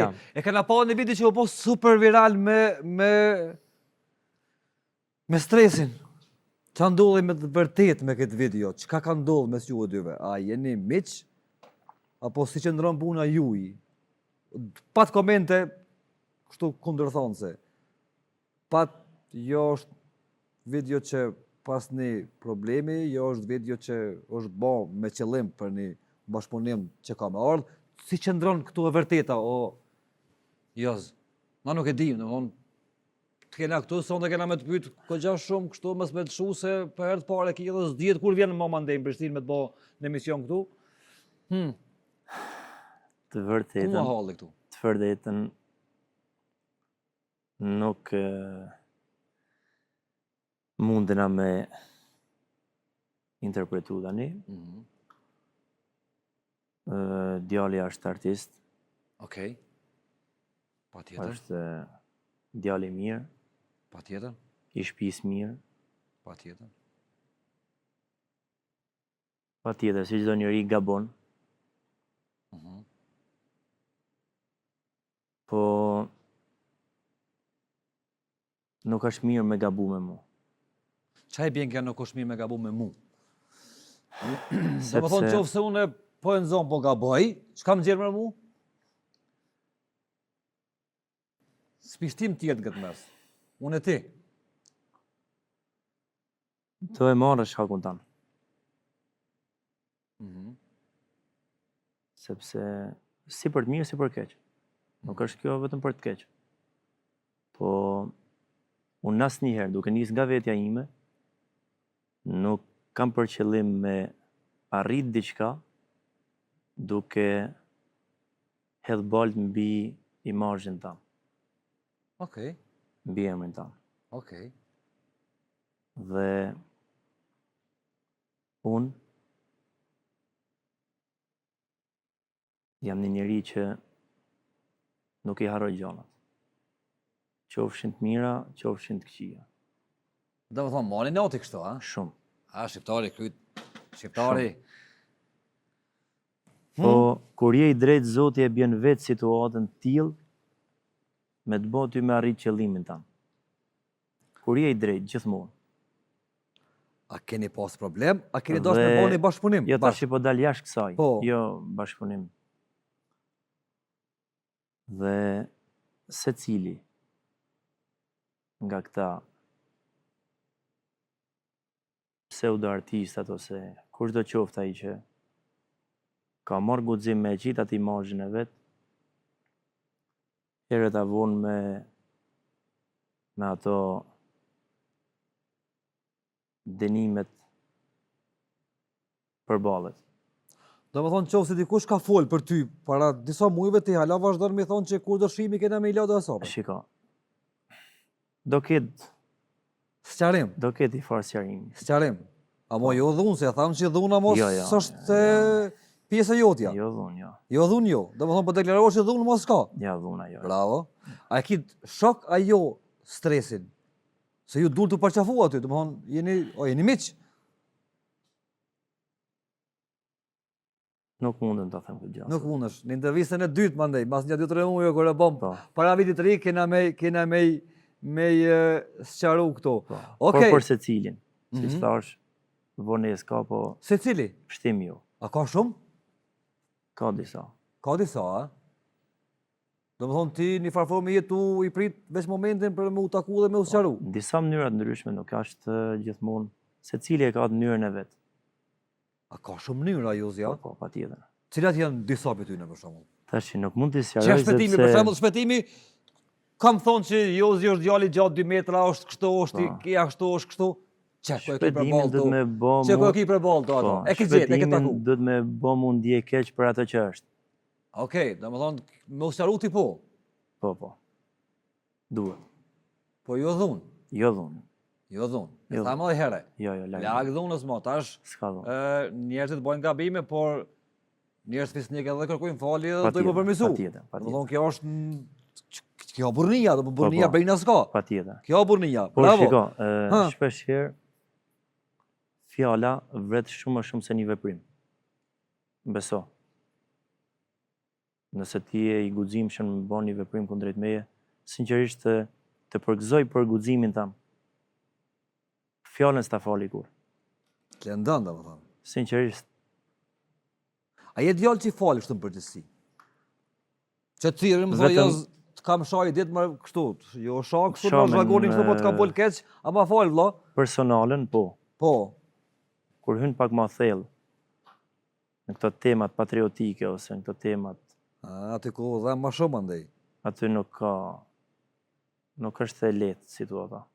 Okej, e kena pa një video që u bo super viral me, me, me stresin. Ça ndodhi me të vërtet me këtë video? Çka ka ndodhë mes ju e dyve? A jeni miq? Apo si qëndron puna juj? Pat komente kështu kundërthonëse. Pat jo është video që pas një problemi, jo është video që është bo me qëllim për një bashkëpunim që ka me ardhë. Si qëndron këtu e vërteta, o Joz? Na nuk e dim, domethonë, të kena këtu, sonte kena me të pytë kogja shumë kështu, mos me të lshu se për herë të parë e ki edhe s'dihet kur vjen më mandej në Prishtinë me të bo në emision këtu. Hmm. Të vërtetën. Ku halli këtu? Të vërtetën nuk mundena me interpretu tani. Mm -hmm. Djali është artist. Okej. Okay. Patjetër. Është djali i mirë. Patjetër. I shpisë mirë. Patjetër. Patjetër, si çdo njeri gabon. Mm -hmm. Po nuk është mirë me gabu me mu. Ça i bjen kjo nuk është mirë me gabu me mu? Sepse... Domethonë qoftë se unë po e nxon po gaboj, çka më nxjerr me mu? S'pi shtim tjerët në këtë mes. Unë e ti. Do e marrësh hakun tan. Mm -hmm. Sepse si për të mirë, si për keq. Nuk është kjo vetëm për të keq. Po, unë asnjëherë, duke nisë nga vetja ime, nuk kam për qëllim me arrit diçka duke hedh baltë mbi imazhin tam. Okej. Okay. Mbi emrin tam. Okej. Okay. Dhe unë jam një njeri që nuk i harroj gjanat. Qofshin të mira, qofshin të këqija. Domethonë, mani noti kështu, a? Shumë. A, shqiptari, kryt, shqiptari. Po, hmm? kur je i drejtë, Zoti e bjen vetë situatën të tillë, me të bo ty me arrit qëllimin tan. Kur je i drejtë, gjithmonë. A keni pas problem? A keni dashur me bo një bashkëpunim? Jo, tash po dal jashtë kësaj. Po. Jo, bashkëpunim. Dhe secili nga këta pseudo-artistat ose kushdo qoftë ai që ka marrë guxim me e qitë atë imazhin e vet, herët a vonë me me ato dënimet përballet. Domethonë qoftë se dikush ka folë për ty para disa mujve ti hala vazhdon me thonë që kur do shihmi kena me i la do hesape. Shiko. Do ketë sqarim. Do ketë i farë sqarimi. Sqarim. Amo jo dhunë, se e thamë që dhuna mos jo, jo, s'është jo, pjesë e jotja. Jo dhunë, jo. Jo dhunë, jo. Domethonë po deklarohesh që dhunë mos ka. Jo, dhuna, jo. Bravo. A e ki shok a jo stresin? Se ju dul tu përqafu aty, domethonë, jeni, o, jeni miq. Nuk mundem ta them këtë gjë. Nuk mundesh. Në intervistën e dytë mandej, mas një 2-3 muajve kur e bëm po. para vitit të ri kena me kena me me sqaru këto. Po. Okej. Po për secilin. Mm -hmm. Siç thash, vonesë ka po Secili? Pshtim jo. A ka shumë? Ka disa. Ka disa, a? Domethonë ti një farë forme je tu i prit veç momentin për me u taku dhe me u po, sqaru. Në disa mënyra të ndryshme, nuk është gjithmonë, secili e ka atë mënyrën e vet. A ka shumë mënyra, Jozi, a? Po, po, patjetër. Cilat janë disa prej tyne, për shembull? Tash nuk mund t'i sqaroj sepse... Shpëtimi, për shembull, shpëtimi, kam thonë që Jozi është djali gjatë 2 metra, është kështu, është po. i kështu, është kështu. Që ku e ki përballë të? Që ku e ki përballë të ato? Po, e ki gjetë, e ki taku. Shpëtimin duhet me bo mu ndje keq për atë që është. Okej, domethonë, me u sqaru ti po? Po, po. Duhet. Po jo dhunë? Jo dhunë. Jo dhunë. E jo thamë edhe herë. Jo, jo, larg. Larg dhunës mo, tash. S'ka dhunë. Njerëzit bojnë gabime, por njerëz fisnik edhe kërkojnë falje edhe dojnë me përmisu. Patjetër, patjetër. Domethonë, kjo është kjo burrnia, do po burrnia po, po. brejna s'ka. Patjetër. Kjo burrnia, po, bravo. Por shiko, shpesh herë fjala vret shumë më shumë se një veprim. Beso. Nëse ti je i guximshëm me bo një veprim kundrejt meje, sinqerisht të, të përgëzoj për guximin tënd. Fjalën s'ta fali kurrë. Të lëndon, domethënë. Sinqerisht. A je djalë që i fal kështu në përgjithësi? Që të thirrë, më thonë, jo, të kam sha i ditë më kështu, jo sha kështu, në zhagonin kështu, po të kam bo keq, a ma fal, vlla? Personalen, po. Po. Kur hyn pak ma thellë, në këto temat patriotike ose në këto temat... A, aty ku dhe ma shumë andej. Aty nuk ka... Nuk është e lehtë situata.